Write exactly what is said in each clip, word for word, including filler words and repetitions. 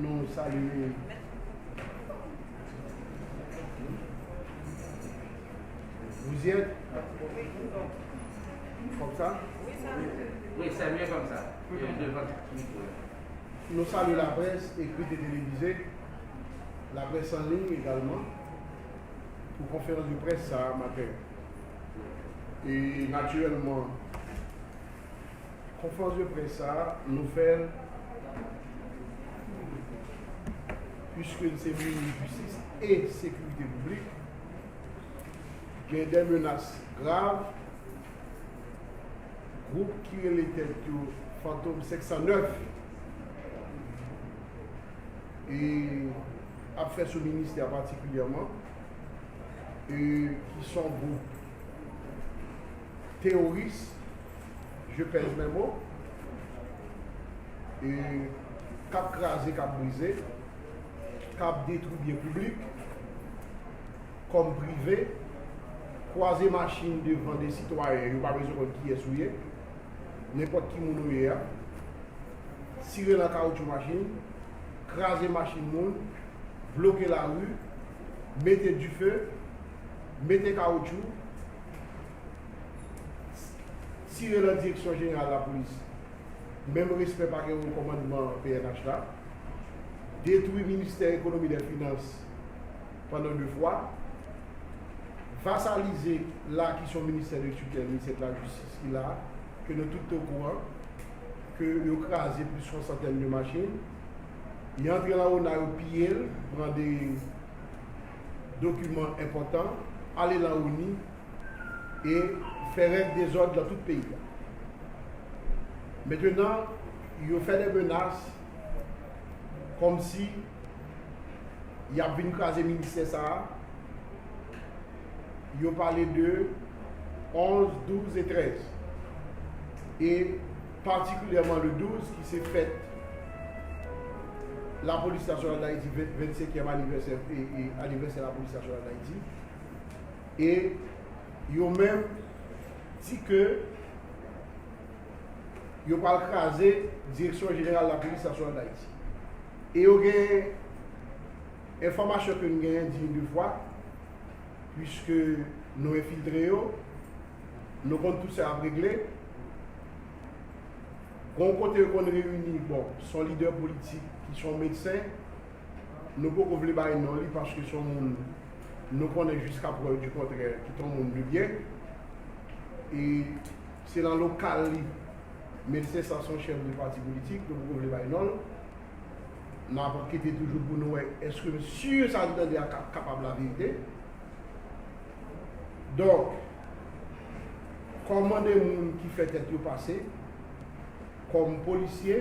Nou salye. Vous y êtes? Comme ça? Oui, c'est mieux comme ça. Devan mikwo. Nou salye laprès ekrite e televize, laprès an liy egalman, pou konferans de près sa a maten. E natirèlman, konferans de près sa a, nou fè l piske n se minis jistis e sekirite piblik. Gen de menas grav, gwoup ki rele tèt yo Fantom senk san nèf e ap fè sou ministè a patikilyèman, e ki se yon gwoup teworis, je pèse mes mots, e k ap kraze, k ap brize, k ap detwi byen piblik kòm prive, kwaze machin devan de sitwayen, yo pa bezwen konn kiyès ou ye, nenpòt ki moun ou ye a, tire nan kawoutchou machin, kraze machin moun, bloke lari, mete dife, mete kawoutchou, tire nan direksyon jeneral lapolis. Menm respè pa gen o kòmandman P N H la. Detwi ministè ekonomi e finans pandan de fwa. Vasalize la ki se yon ministè de tutèl, ministè de lajistis ki la, ke nou tout te okouran, ke yo kraze plis yon santèn de machin. Yo antre nan ona, yo piye l, pran de dokiman enpòtan, ale nan oni e fè règ dezòd nan tout peyi a. Mentenan, yo fè de menas kòmsi y ap vin kraze ministè sa a. Yo pale de onz, douz e trèz. E patikilyèman le douz, ki se fèt Lapolis Nasyonal d Ayiti, ven-, vennsenkyèm anivèsè, e, e anivèsè Lapolis Nasyonal d Ayiti. E yo menm di ke yo pral kraze Direksyon Jeneral Lapolis Nasyonal d Ayiti. E yo gen enfòmasyon ke n genyen di de fwa, piske nou enfiltre yo, nou konn tout sa y ap regle. Gon kote yo konn reyini, bon, se yon lidè politik ki se yon medsen, nou poko vle bay non li paske se yon moun nou konnen jiska prèv di kontrè, ki te yon moun de byen. E se nan lokal li, medsen sa se yon chèf de pati politik, nou poko vle bay non l. N ap ankete toujou pou nou wè èske si sa n tande a ka, kapab laverite. Donk, kòman de moun ki fè tèt yo pase kòm polisye,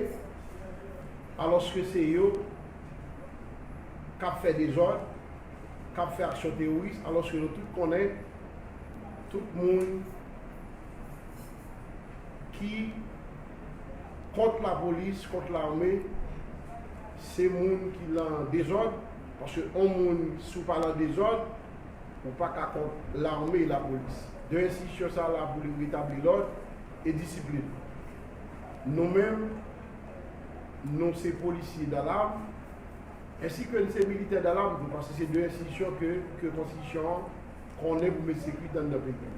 alòske se yo k ap fè dezòd, k ap fè aksyon teworis, alòske nou tout konnen tout moun ki kont lapolis, kont lame, se moun ki nan dezòd, paske yon moun, si w pa nan dezòd, ou pa ka kont lame e lapolis. De enstitisyon sa la pou li retabli lòd e disiplin. Nou menm, nou se polisye dalam, ensi ke n se militè dalam tou, paske se de enstitisyon ke, ke konstitisyon an konnen pou met sekirite anndan peyi a.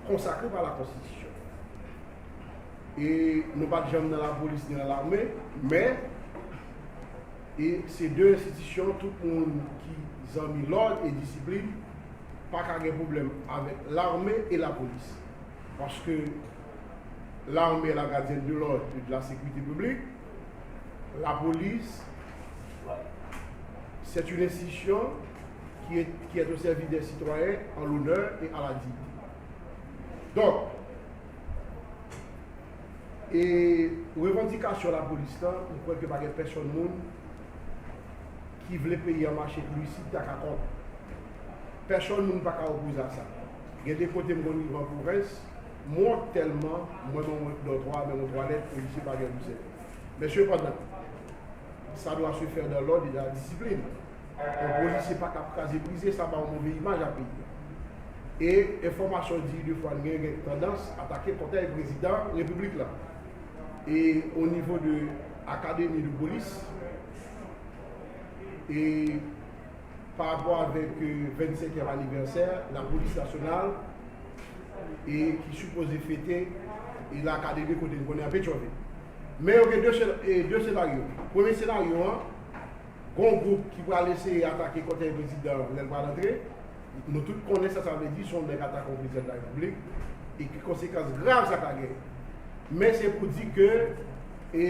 Konsakre pa la konstitisyon. E nou pa t janm nan lapolis ni nan lame, men, e se de enstitisyon, tout moun ki zanmi lòd e disiplin pa ka gen pwoblèm avèk lame e lapolis. Paske l'armée est la gardienne de l'ordre et de la sécurité publique. La police, c'est une institution qui est, qui est au service des citoyens en l'honneur et à la dignité. Donk, e revandikasyon lapolis lan, m kwè ke pa gen pèsonn moun ki vle peyi a mache plis isit ta ka kont. Pèsonn moun pa ka opoze a sa. Gen de kote m konn rive an pwovens, m wont tèlman, mwen menm yon dòtwa, menm yon twalèt, polisye pa gen pou sèvi. Men sepandan, ça doit se faire dans l'ordre et dans la discipline. Yon polisye pa ka ap kraze brize, sa ba yon move imaj a peyi a. E enfòmasyon di de fwa n gen, gen tandans atake kòtèy prezidan repiblik la. E o nivo de akademi de polis, E pa rapò avèk, e, vennsenkyèm anivèsè Lapolis Nasyonal, e ki sipoze fete, e Lakademi kote n konnen an Petyonvil. Men yo gen de sen-, e de senaryo. Premye senaryo an, gen yon gwoup ki pral eseye atake kòtèy prezidan an lè l pral antre. Nou tout konnen sa sa vle di, se yon nèg atake yon prezidan de la repiblik, e ki konsekans grav sa ka genyen. Men se pou di ke, e,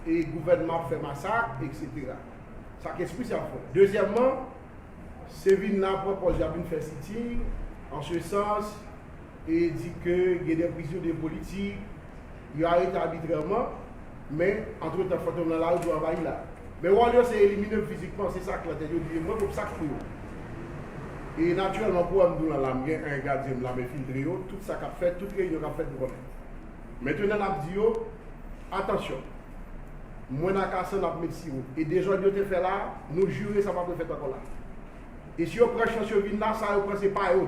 e gouvènman ap fè masak, etsetera. Sa k espri sa fè. Dezyèmman, se vin la pran pòz y ap vin fè siting, an se sans, e di ke gen de prizonye politik, yo arete abitrèman, men, antretan, fantom nan lari dwe anvayi la. Men wòl yo se elimine m fizikman, se sa k nan tèt yo, bliye mwen, pou m sak pou yo. E natirèlman, pou wè m di w lan la, m gen en gadyen m la, m enfiltre yo, tout sa k ap fèt, tout reyinyon k ap fèt, nou konnen. Mentnan, n ap di yo, atansyon. Mwen ak Asan ap met siwo. E dezòd yo te fè la, nou jire sa p ap refèt ankò la. E si yo pran chans yo vin la, sa yo pran se pa yo.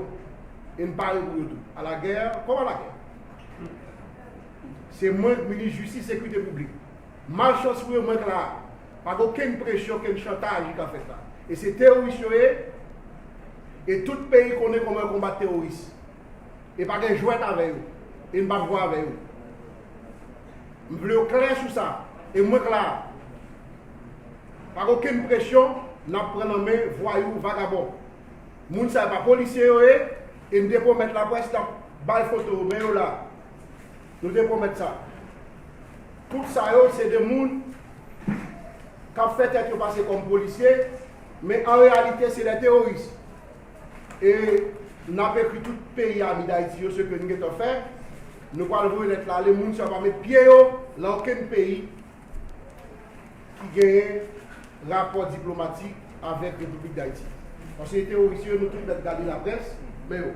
E n pare pou yo tou. Alagè, kòm alagè. Se mwen k minis jistis sekirite piblik. Malchans pou yo, mwen k la. Pa gen okenn presyon, okenn chantaj ki ka fèt la. E se teworis yo ye. E tout peyi konnen kòman yo konbat teworis. E pa gen jwèt avè yo. E n p ap jwe avè yo. M vle yo klè sou sa. E mwen k la. Pa gen okenn presyon n ap pran nan men vwayou, vagabon. Moun sa yo pa polisye yo ye, e m te pwomèt laprès n ap bay foto yo, men yo la. Nou te pwomèt sa. Tout sa yo, se de moun k ap fè tèt yo pase kòm polisye, men an reyalite, se de teworis. E n ap ekri tout peyi ami Dayiti yo, se ke n gentan fè. Nou pral voye lèt la ale, moun sa yo pa met pye yo lan okenn peyi ki genyen rapò diplomatik avèk Repiblik Dayiti. Paske teworis yo, nou tout mèt gade laprès, men yo.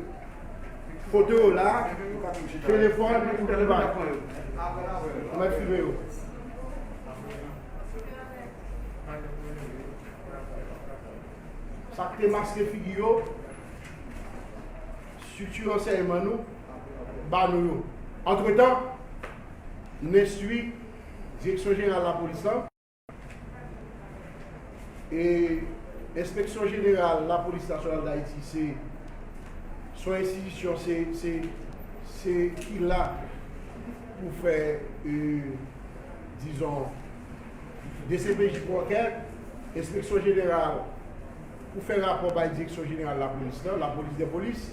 Foto yo la, telefòn, tout bagay. Ou mèt filme yo. Sa k te maske figi yo, estrikti ransèyman nou ba nou yo. Antretan, n enstwi Direksyon Jeneral Lapolis lan. E Enspeksyon Jeneral Lapolis Nasyonal Dayiti se, se yon enstitisyon, se, se, se ki la pou fè, e, dizon, D C P J pou ankèt, Enspeksyon Jeneral pou fè rapò bay Direksyon Jeneral Lapolis lan, Lapolis dè polis,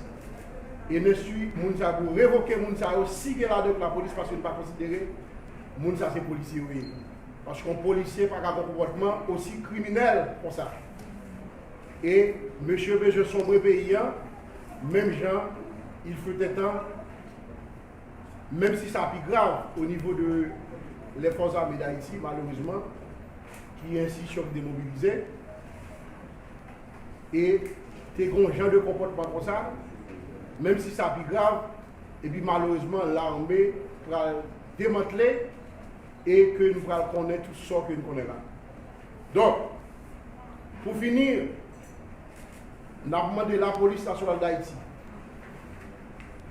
e n enstwi moun sa pou revoke moun sa yo, si gen ladan yo k lapolis, paske n pa konsidere moun sa se polisye yo ye. Paske yon polisye pa ka gen yon konpòtman osi kriminèl konsa. E mesye bezwen sonbre peyi a, menm jan il fut un temps, menm si sa pi grav o nivo de les Forces Armées d'Haïti, malerezman, ki enstitisyon ki demobilize, e te gen yon jan de konpòtman konsa, menm si sa pi grav, epi malerezman, lame pral demantle, e ke nou pral konnen tout sa ke nou konnen la. Donk, pou fini, n ap mande Lapolis Nasyonal Dayiti,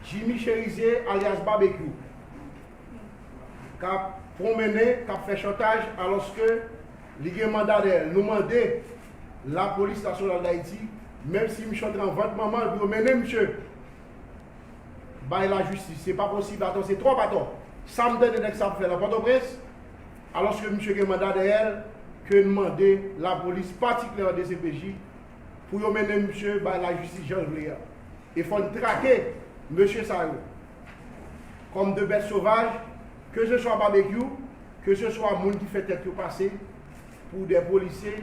Jimmy Chérizier, alyas Babekyou, k ap pwonmennen, k ap fè chantaj, alòske li gen manda dèyè l. Nou mande Lapolis Nasyonal Dayiti, menm si misye antre an vant manman l, pou yo mennen misye bay lajistis. Se pa posib, atò, se twòp atò. Sa m tande nèg sa ap fè nan Pòtoprens, alòske misye gen manda dèyè l, ke n mande lapolis, patikilyèman D C P J, pou yo mennen misye bay lajistis jan l vle a. E fò n trake mesye sa yo. Kòm de bèt sovaj, ke se swa Babekyou, ke se swa moun ki fè tèt yo pase pou de polisye,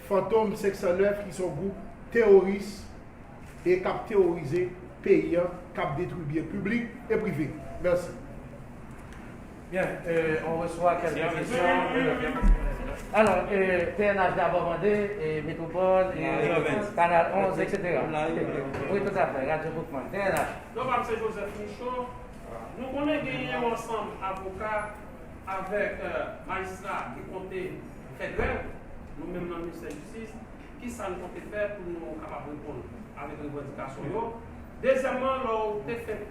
Fantom senk san nèf, ki se yon gwoup teworis e k ap teworize peyi a, k ap detwi byen piblik e prive. Mèsi. Bien, euh, on reçoit quelques questions. Alors, euh, P N H d'abord mandé, et Métropole, et Canal onze, et cetera. Oui, tout à fait, Radio Boukman. P N H. Non pa m se Joseph Michaud. Nou konnen genyen yon ansanm avoka avèk, euh, majistra ki konte fè grèv, nou menm nan ministè jistis, kisa n konte fè pou nou kapab reponn avèk revandikasyon yo? Dezyèmman, lè w te fenk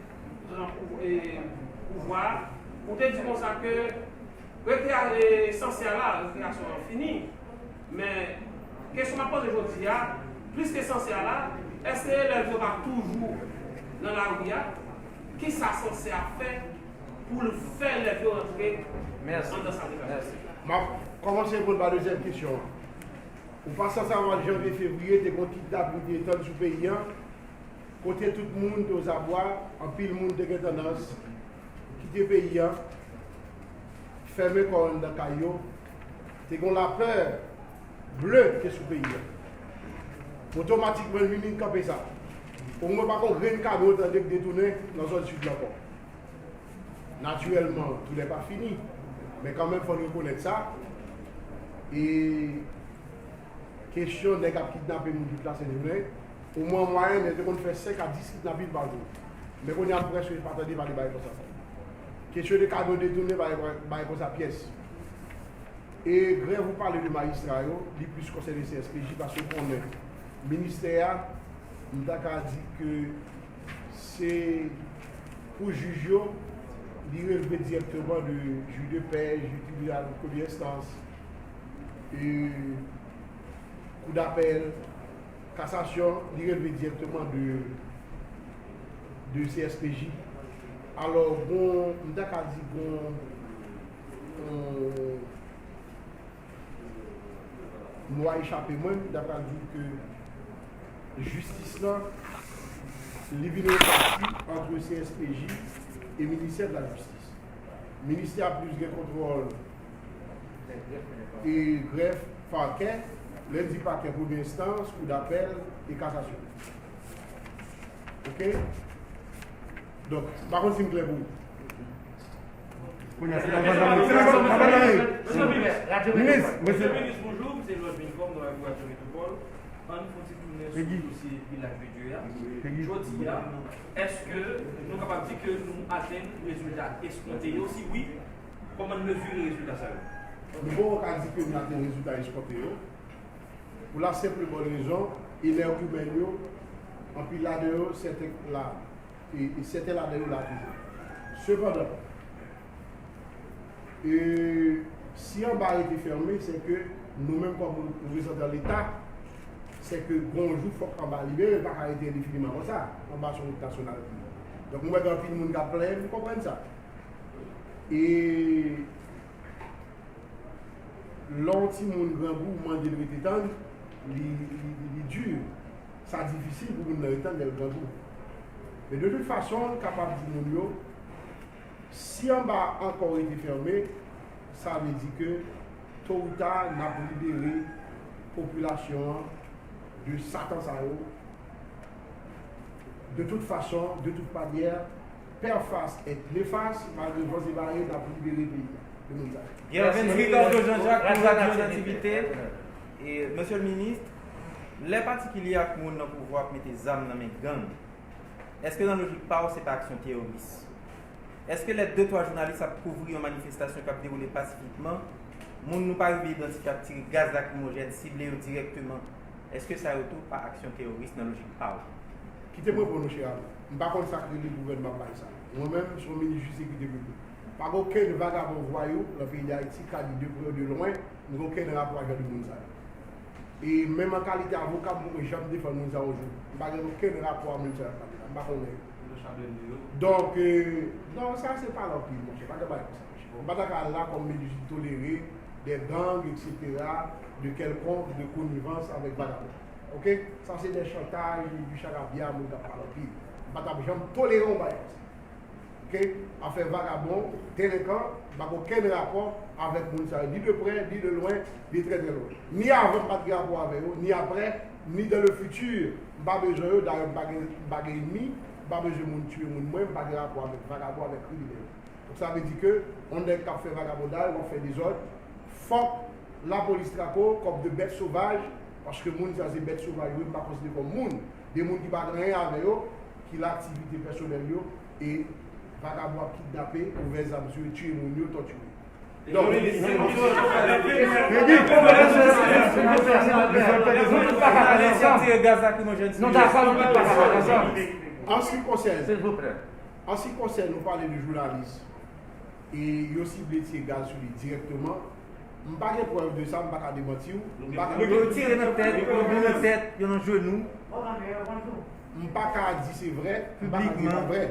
pran pou, e, pouvwa a, ou te di konsa ke rekreya-, e, sanse a la, rekreyasyon an fini, men Kesyon m ap poze jodi a, plis ke Sansè a la, èske elèv yo pa toujou nan lari a? Kisa Sansè ap fè pou l fè elèv yo rantre anndan sa lekòl? M ap kòmanse reponn pa dezyèm kesyon an. Ou pa sanse avè janvye, fevriye, te gen yon kidnapin ki te tann sou peyi a, kote tout moun te ozabwa, anpil moun te gen tandans kite peyi a, fèmen kò yo anndan kay yo, te gen yon lapè ble ki te sou peyi a. Otomatikman, li vin kanpe sa. Omwen pa gen yon grenn kamyon tande k detounen nan zòn sid la ankò. Natirèlman, tout lè pa fini. Men kanmenm, fò n rekonèt sa. E kesyon nèg ap kidnape moun ki plase nan men, omwen an mwayèn, yo te konn fè senk a dis kidnapin pa jou. Men kounye a, m prèske pa tande pale bagay konsa ankò. Kesyon de kamyon detounen, bagay, bagay konsa pyès. E grèv ou pale de majistra yo, li plis konsène C S P J, paske w konnen ministè a, m ta ka di ke se pou jij yo, li relve dirèkteman de jij de pè, jij tribinal premye enstans, e kou dapèl, kasasyon, li relve dirèkteman de, de C S P J. Alò, bon, m ta ka di, bon, yon mo a echape mwen, m ta pral di ke jistis lan, li vin repati ant C S P J e ministè de la jistis. Ministè a plis gen kontwòl e grèf, pakè, lè n di pakè, premye enstans, kou dapèl e kasasyon. Oke? Donk, m pa konn si m klè pou ou. Kounye a, se nan vann nan. Minis, mesye. Mesye Minis, bonjou. M se Lòd Minfòm, travay pou Radyo Metropole. Ann fè yon ti tounen sou dosye Vilaj de Dye a. Jodi a, èske nou kapab di ke nou atenn rezilta eskonte yo? Si wi, kòman n mezire rezilta sa yo? Nou poko ka di ke nou atenn rezilta eskonte yo. Pou la senp e bòn rezon, enè imèn yo, anpil ladan yo, sèten la, e, e sèten ladan yo la toujou. Sepandan, e, si anba rete fèmen, se ke nou menm kòm reprezantan Leta, se ke gon jou fòk anba libere, l pa ka rete endefiniman konsa, anba se yon wout nasyonal li ye. Donk, mwen wè gen anpil moun k ap plenyen, m konprann sa. E lè yon timoun grangou, ou mande l rete tann, li, li, li, li di. Sa difisil pou moun nan ret tann lè l grangou. Men de tout fason, m kapab di moun yo, si anba ankò rete fèmen, sa vle di ke to ou ta, n ap libere popilasyon an de satan sa yo. De tout fason, de tout manyè, pè fas et nefas, malgre van e bare, n ap libere peyi a de moun sa yo. Gervens Ricardo Jean-Jacques pou Radyo Nativite. E, Mesye le Minis, lè pati ki lye ak moun nan pouvwa ap mete zam nan men gang, èske nan lojik pa w se pa aksyon teyoris? Èske lè de twa jounalis ap kouvri yon manifestasyon k ap dewoule pasifikman, moun nou pa rive idantifye ap tire gaz lakrimojèn, sible yo dirèkteman, èske sa yo tou pa aksyon teyoris nan lojik pa w? Kite m reponn ou, chè ami. M pa konn sa k rele gouvènman bay sa. Mwen menm, m se yon minis jistis sekirite piblik. Pa gen okenn vagabon vwayou nan peyi Dayiti, ka di de prè ou de lwen, m gen okenn rapò ak jan de moun sa yo. E menm an kalite avoka, m poko janm defann moun sa yo yon jou. M pa gen okenn rapò ak moun sa yo, m pa konnen yo. Donk, euh, non, sa se pale anpil, monchè, pa gen bagay konsa, monchè. M pa ta ka la kòm minis tolere des gangs, et cetera, de quelconque, de connivence avec vagabond. Oke? Sa se de chantaj, du charabia, moun k ap pale anpil. M pa t ap janm tolere yon bagay konsa. Oke? Afè vagabon, delenkan, m pa gen okenn rapò avèk moun sa yo, ni de prè, ni de lwen, ni trè, trè lwen. Ni avan m pa t gen rapò avè yo, ni aprè, ni dans le futur, m pa bezwen yo. Dayè, m pa gen, m pa gen ènmi, m pa bezwen moun tiye moun mwen, m pa gen rapò avèk vagabon, avèk kriminèl. Donk, sa vle di ke yon nèg k ap fè vagabondaj, w ap fè dezòd, fòk lapolis trake w kòm de bèt sovaj, paske moun sa se bèt sovaj yo, m pa konsidere kòm moun. De moun ki pa gen anyen avè yo, ki laktivite pèsonèl yo, e vagabon ap kidnape, ouvè zam sou yo, tiye moun yo, tòtire. Donk, an se ki konsène, an se ki konsène, nou pale de jounalis, e yo sible tire gaz sou li dirèkteman, M pa gen prèv de sa, m pa ka demanti w. M pa ka Yo tire nan tèt, yo pran nan tèt, yo nan jenou. M pa ka di se vrè, m pa ka di se pa vrè.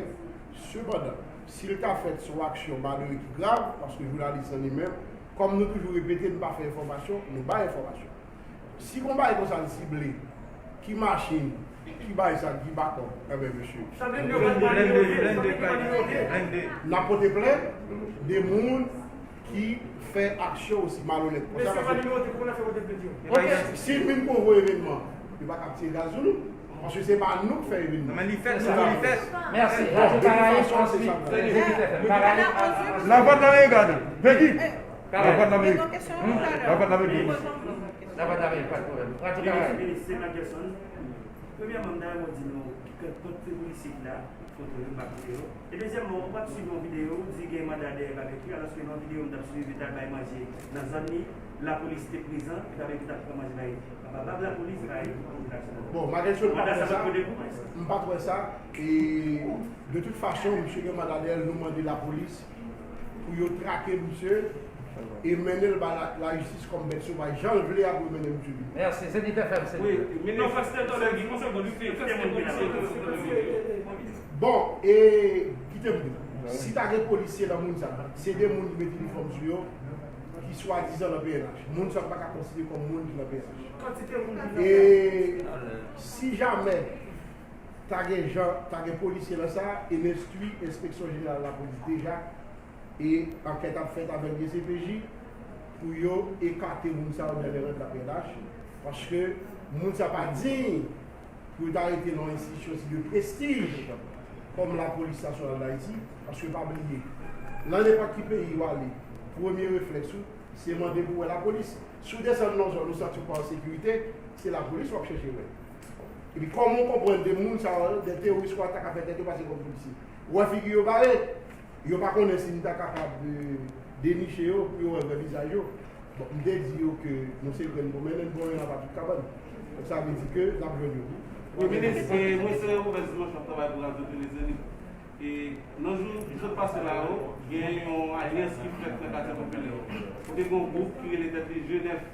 Sepandan, si l ta fèt sou aksyon malere ki grav, paske jounalis lan li menm, kòm nou toujou repete, nou pa fè enfòmasyon, nou bay enfòmasyon. Si gon bagay konsa l sible, ki machin, ki bay sa, ki bakòp, enben mesye. N ap pote plent de moun ki fè aksyon osi malonèt konsa. Paske si l vin konvwe evènman, yo pa ka tire gaz sou nou. Paske se pa nou k fè evènman. Men li fèt, se nou li fèt. Mèsi. Radyo Karayib, answit Zenith F M. Karayib. Lavwadlamerik, gade. Peggy. Lavwadlamerik. Lavwadlamerik. Lavwadlamerik, pa de pwoblèm. Radyo Karayib. Minis, minis, se Marc Gerson. Premyèman, m ta renmen w di nou ki kantite polisye ki la, foto yo, m pa koute yo. E dezyèmman, ou pa t swiv yon videyo, ou di gen manda dèyè Babekyou, alòske nan yon videyo m t ap swiv, yo t al bay manje nan zòn li, lapolis te prezan, e Babekyou t ap pran manje bay papa bab lapolis, bay popilasyon. Bon, Marc Gerson, m pa t wè sa. M pa t wè sa. E de tout fason, misye gen manda dèyè l, nou mande lapolis pou yo trake misye e mennen l ba la, lajistis kòm bèt sovaj, jan l vle a pou yo mennen misye vini. Mèsi. Zenith F M, silvouplè. Wi, minis. Non, fè stèl talè, di konsa, bon, li fè, fè stèl polisye. Bon, e kite m di w, si ta gen polisye nan moun sa, se de moun ki met inifòm sou yo, ki swadizan nan P N H. Moun sa pa ka konsidere kòm moun ki nan P N H. E si jamè ta gen jan, ta gen polisye nan sa, e n enstwi Enspeksyon Jeneral Lapolis deja, e ankèt ap fèt avèk D C P J pou yo ekate moun sa yo nan rad la P N H, paske moun sa pa diy pou yo ta rete nan yon enstitisyon osi de prestij kòm Lapolis Nasyonal d Ayiti, paske pa bliye, nan nenpòt ki peyi w ale, premye reflèks ou, se mande pou wè lapolis. Si w desann nan zòn ou santi w pa an sekirite, se lapolis w ap chèche wè. Epi kòman w konprann de moun sa yo, de teworis kwa ta ka fè tèt yo pase kòm polisye? Ou wè figi yo bare, yo pa konnen si n ta kapab, e, deniche yo pou yo wè vrè vizaj yo. Bon, m te di yo ke nou se grenn pwomennen, bon, y en a pa tout kabann. Donk sa vle di ke n ap jwenn yo tou. Wi, minis, e, mwen se Robert Dimanche, m ap travay pou Radyo Tele Zenith. E nan jou ki sot pase la yo, gen yon alyans ki fèt nan katye popilè yo. Kote gen yon gwoup ki rele tèt li G nèf,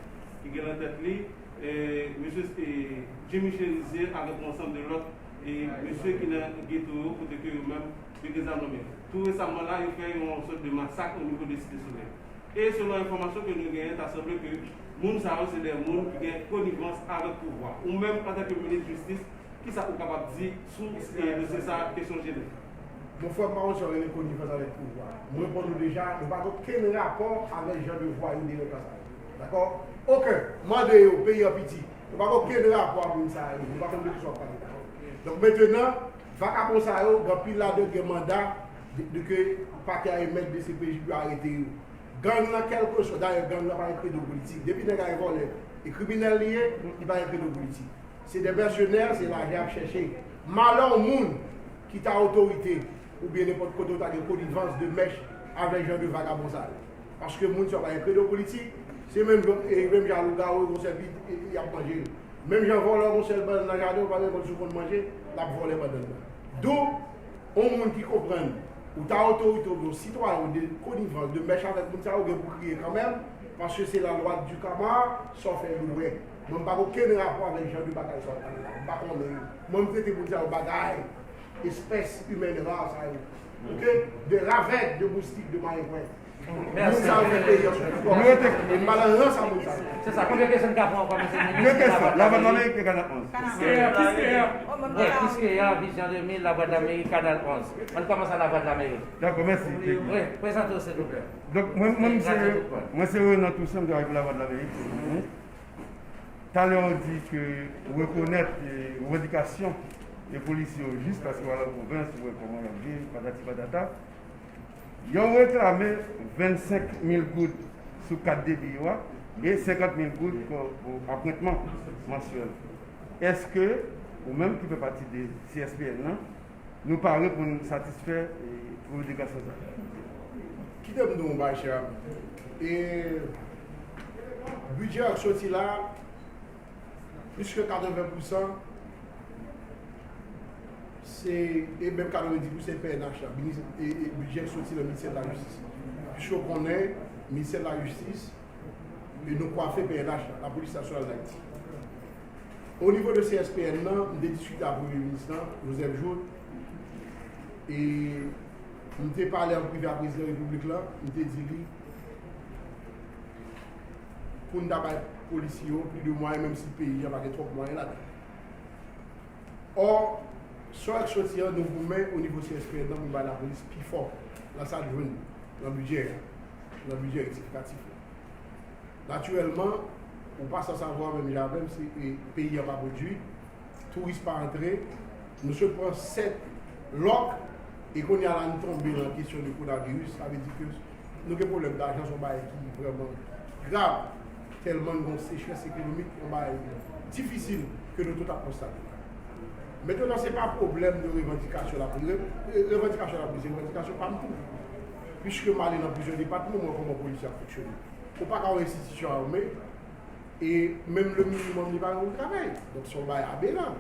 ki gen nan tèt li, e, mesye, e, Jimmy Cherizier avèk yon ansanm de lòt, e, mesye ki nan geto yo, kote ke yo menm, yo gen zam nan men yo. Tou resaman la, yo fè yon sòt de masak o nivo de Site Solèy. E selon enfòmasyon ke nou genyen, ta sanble ke moun sa yo se de moun ki gen konivans avèk pouvwa. Ou menm, antanke minis jistis, kisa ou kapab di sou, e, dosye sa, kesyon G nèf? Mon frè, m pa konn sa w rele konivans avèk pouvwa. M reponn ou deja, nou pa gen okenn rapò avèk jan de vwayou delenkan sa yo. Dakò? Okenn. Mande yo, peyi an piti. Nou pa gen okenn rapò ak moun sa yo. Nou pa konn de kisa w ap pale la. Donk, mentenan, vakabon sa yo, gen anpil ladan gen manda de, de ke pakè a emèt, D C P J pou yo arete yo. Gang nan, kèlkeswa, dayè, gang nan pa gen kredo politik. Depi nèg la e vòlè, e kriminèl li ye, li pa gen kredo politik. Se de mèsenè, se lajan y ap chèche. Malè yon moun ki ta otorite oubyen nenpòt kote w ta gen konivans de mèch avèk jan de vagabon sa yo. Paske moun sa yo pa gen kredo politik, se menm jan, e, menm jan lougawou, yon sèl bit, e, y ap manje yo. Menm jan vòlè yon sèl bannann nan jaden, ou pa menm konn si w konn manje, l ap vòlè bannann nan. Donk, yon moun ki konprann ou ta otorite oubyen yon sitwayen ou de konivans, de mèch avèk moun sa yo, gen pou kriye kanmenm, paske se la loi du karma, sa w fè yo wè. Mwen, m pa gen okenn rapò avèk jan de bagay sa w pale la. M pa konnen yo. Mwen, m trete moun sa yo bagay, espès imèn ra sa yo. Oke? De ravèt, de moustik, de marenpwen. Mèsi. Moun sa yo fè peyi an sou kò. E m pa nan ran sa moun sa yo. Se sa, konbyen kesyon n ka pran ankò, mesye minis? De kesyon. Lavwadlamerik, Kanal onz. Kiskeya, Kiskeya. Wi, Kiskeya, Vizyon de mil, Lavwadlamerik, Kanal onz. Ann kòmanse a Lavwadlamerik. Dakò, mèsi. Wi, prezante w, silvouplè. Donk, mwen, mwen, se, mwen se Renan Toussaint, m travay pou Lavwadlamerik. Talè w di ke w rekonèt, e, revandikasyon e polisye yo jis paske w al an pwovens, ou wè kòman y ap viv, patati patata. Yo reklame vennsenk mil goud sou kat debi yo a e senkant mil goud pou, pou apwentman mansyèl. Èske ou menm ki fè pati de C S P N nan, nou pare pou n satisfè, e, revandikasyon sa a? Kite m di w yon bagay, chè ami. E, bidjè k soti la, plis ke katreven pousan, se, e menm katreven dis pousan P N H la, minis-, e, e, bidjè k soti nan ministè de la jistis. Piske w konnen, ministè de la jistis, E nou kwafe P N H la, Lapolis Nasyonal d Ayiti. O nivo de C S P N nan, m te diskite ak Premye Minis lan, Joseph Jouthe, e m te pale an prive ak Prezidan Repiblik la, m te di li pou n ta bay polisye yo plis de mwayen, menm si peyi a pa gen twòp mwayen ladan. Ò, sa w wè k soti an, nou goumen o nivo C S P N nan pou n bay lapolis pi fò nan sa l jwenn nan bidjè a, nan bidjè rektifikatif la. Natirèlman, ou pa san savwa menm jan avè m, se e, peyi a pa pwodui, touris pa antre, nou sot pran sèt lòk, e kounye a la nou tonbe nan kesyon de kowonaviris, sa vle di ke nou gen pwoblèm lajan, se yon bagay ki vrèman grav, tèlman nou gen yon sechrès ekonomik, yon bagay difisil ke nou tout ap konstate. Mentnan, se pa pwoblèm de revandikasyon lapolis, revandikasyon lapolis, se revandikasyon pa m tou. Piske m ale nan plizyè depatman, m wè kòman polis yo ap fonksyone. Ou pa ka wè enstitisyon ame, e menm le minimòm li pa gen pou l travay. Donk, se yon bagay aberan.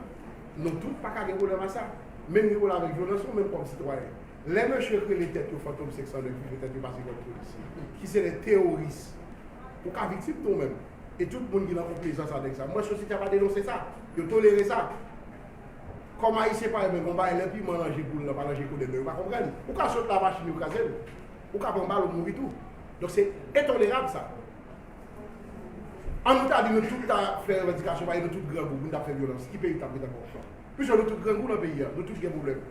Nou tout pa ka gen pwoblèm a sa. Menm gen pwoblèm avèk vyolans, nou menm kòm sitwayen. Lè mesye k rele tèt yo Fantom senk san nèf, ki fè tèt yo pase kòm polisye, ki se de teworis, ou ka viktim tou menm. E tout moun ki nan konplezans avèk sa. M wè sosyete a pa denonse sa. Yo tolere sa. Kòm Ayisyen parèy mwen, gon bagay lè piman nan je poul nan, pa nan je kodenn nan, yo pa konprann. Ou ka sot la machin yo kraze l. Ou ka pran bal, ou mouri tou. Donk se entolerab sa. An nou ta di nou tout ta fè revandikasyon, paske nou tout grangou, nou ta fè vyolans. Ki peyi k t ap ret ankò? Piske nou tout grangou nan peyi a, nou tout gen pwoblèm.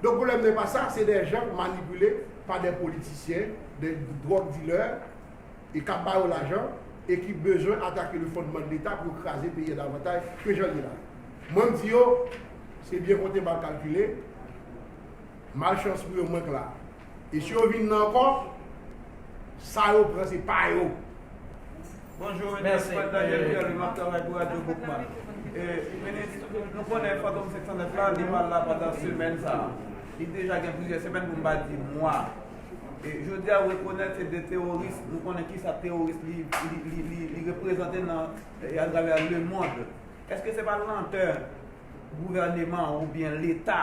Donk pwoblèm nan pa sa, se de jan manipile pa de politisyen, de drug dealer, e k ap ba yo lajan, e ki bezwen atake le fondman de Leta pou yo kraze peyi a davantaj ke jan l ye la. Mwen m di yo, se byen konte, mal kalkile, malchans pou yo, mwen k la. E si yo vin nan ankò, sa yo pran se pa yo. Bonjou, minis, mwen Daniel Pierre, m ap travay pou Radyo Boukman. E, minis, nou konnen Fantom senk san nèf la, li pa la pandan semèn sa a. Li deja gen plizyè semèn, pou m pa di mwa. E, jodi a, ou rekonèt se de teworis, nou konnen kisa teworis li, li, li, li, li reprezante nan, e, atravè lemonn. Èske se pa lantè gouvèneman oubyen Leta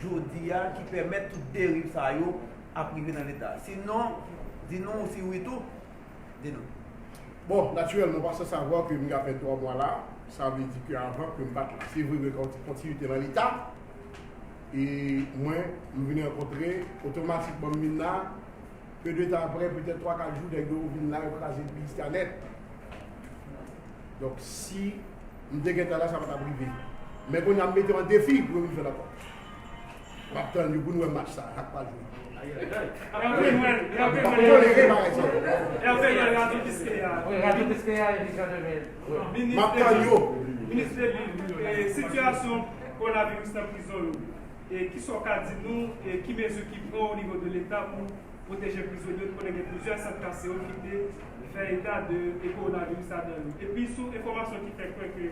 jodi a ki pèmèt tout deriv sa yo ap rive nan Leta? Sinon, di nou si wi tou, di nou. Bon, natirèlman, pa san savwa ke m ka fè twa mwa la, sa vle di ke avan ke m pa t la. Se vre, gen yon ti kontinite nan Leta, e mwen, m vin rankontre, otomatikman m vin la, Pe de tan apre, petèt twa, kat jou, nèg yo vin la, yo kraze peyi a nèt. Donk, si m te gentan la, sa pa t ap rive. Men kounye a, m mete yo an defi pou yo vin fè l ankò. M ap tann yo pou n wè match sa, sa k pral jwe. Hervé Noël, Hervé Noël. M p ap tolere bagay sa. Hervé Noël, Radyo Kiskeya. Wi, Radyo Kiskeya e Vizyon de mil. Wi. M ap tann yo. Minis Delille, e, sitiyasyon kowonaviris nan prizon yo, e, kisa w ka di nou, e, ki mezi ki pran o nivo de Leta pou pwoteje prizonye, nou konnen gen plizyè sant kase yo ki te fè eta de, e, kowonaviris ladan yo. Epi sou enfòmasyon ki fè kwè ke,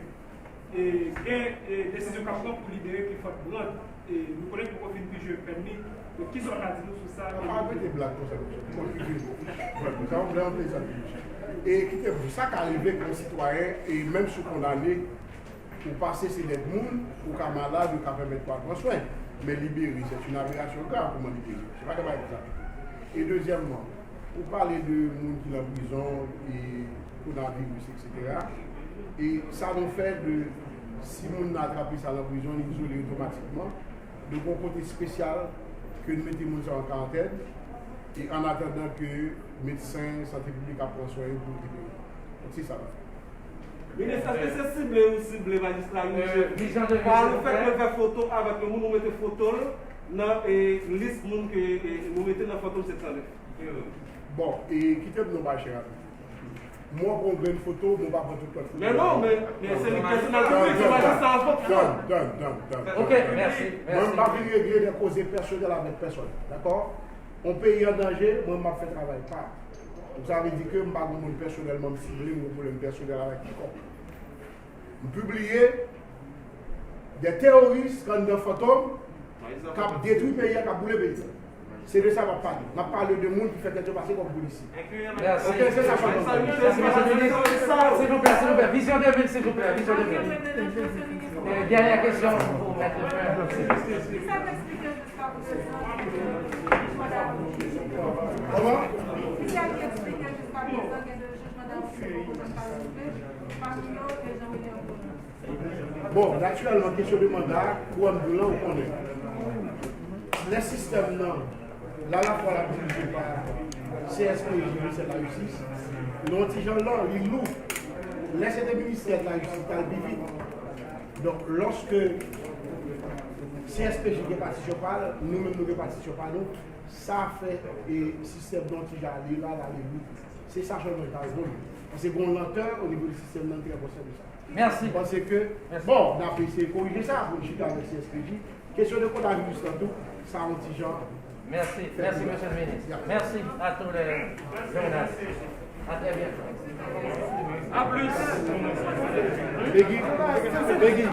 e, gen, e, desizyon k ap pran pou libere Clifford Brandt, e, nou konnen li poko fin pije pèn li. Donk, kisa w ka di nou sou sa? Pa repete blag konsa, konsa. Bon, sa yon blan plezantri. E kite m di w, sa ka rive ke yon sitwayen, e menm si w kondane, ou pase se lèd moun, ou ka malad, yo ka pèmèt ou al pran swen. Men libere, c'est une aberration grave, kòman libere? Se pa de bagay konsa. E dezyèmman, ou pale de moun ki nan prizon, e kowonaviris, etsetera. E sa nou fè de, si moun nan atrape sa nan prizon, li izole otomatikman. Nou gen yon kote espesyal ke nou mete moun sa yo an karantèn, e an atandan ke medsen sante piblik ap pran swen yo pou yo libere. Donk, se sa nou fè. Minis, èske se sible ou sible majistra Michel? Vizyon de mil, silvouplè. Pa lefèt ke l fè foto avèk yon moun, ou mete foto l nan, e, lis moun ke, e, nou mete nan Fantom sèt san nèf? Bon, e kite m di w yon bagay, chè ami. Mwen pran yon grenn foto, mwen pa pran tout lòt foto. Men non, men, men se li pèsonèl ki mete majistra an fonksyon. Done, done, done, done. Ok, mèsi, mèsi. Mwen, m pa vin regle de koze pèsonèl avèk pèsòn, dakò? Yon peyi an danje, mwen, m ap fè travay pa m. Donk, sa vle di ke m pa gen moun pèsonèlman m sible, m gen pwoblèm pèsonèl avèk kikonk. M pibliye de teworis anndan Fantom k ap detwi peyi a, k ap boule peyi a. Se de sa m ap pale. M ap pale de moun ki fè tèt yo pase kòm polisye. Mèsi. Ok, se sa, Fantom. Mèsi, mèsi, mèsi. Silvouplè, silvouplè. Vizyon de mil, silvouplè. Vizyon de mil. E, dènyè kesyon pou mèt le fè. Kòman? Bon, natirèlman, kesyon de manda, kou an m di w lan, ou konnen. Lè sistèm nan, l alafwa l ap dirije pa C S P J, ministè de la jistis, li yon ti jan lan, li lou. Lè se te ministè de la jistis, t al pi vit. Donk, lòske C S P J gen patisyon pa l, nou menm nou gen patisyon pa nou, sa fè e sistèm nan ti jan ale la, l ale vit. Se sa sèlman ki ta reponn. Paske gen yon lantè o nivo de sistèm nan, trè konsène sa. Mèsi. Mwen panse ke, bon, n ap eseye korije sa pou n chita avèk C S P J. Kesyon de kowonaviris lan tou, sa yon ti jan. Mèsi, mèsi, mesye le minis. Mèsi a tou le jounalis. A trè byento. A plis. Peggy, Peggy.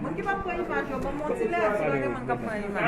Moun ki p ap pran imaj yo, ban m yon ti lè, si pa gen moun k ap pran imaj.